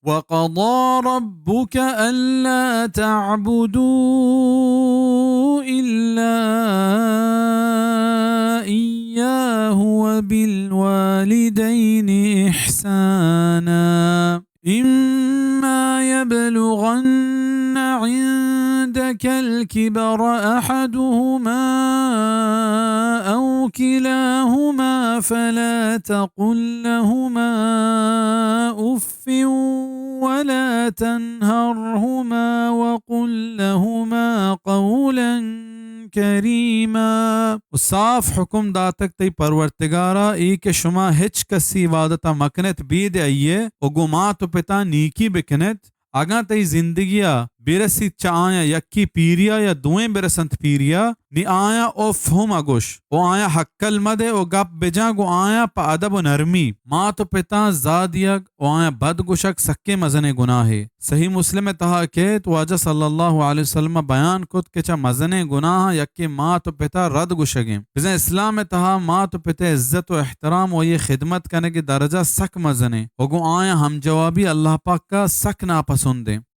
وقضى ربك ألا تعبدوا إلا إياه وبالوالدين إحسانا. إما يبلغن عندك الكبر أحدهما أو كلاهما فلا تقل لهما أف ولا تنهرهما وقل لهما قولا كريما. و صاف حکم داتگ تئی پرورتگارا، اے کہ شما ہچ کسی عبادتا مکنت بید آئیے، و گوں مات و پتا نیکی بکنت، اگاں تئی زندگیا برسیت چہ آیاں یکے پیریا یا دوئیں برسنت پیریا، نی آیاں اف ہم مگوش و آیاں ہکل مدے و گپ بجاں گوں آیاں پہ ادب و نرمی۔ مات و پتاں زاہ دیگ و آیاں بد گوشگ سکیں مزنیں گناہے۔ صحیح مسلم ء تہا کیت، واجہ صلی اللہ علیہ وسلم ء بیان کت کہ چہ مزنیں گناہاں یکے مات و پتا رد گوشگ انت۔ بزاں اسلام ء تہا مات و پت ء عزت و احترام و آئی ء خدمت کنگ ء درجہ سک مزن انت و گوں آیاں ہمجوابی اللہ پاک ء سک ناپسند انت۔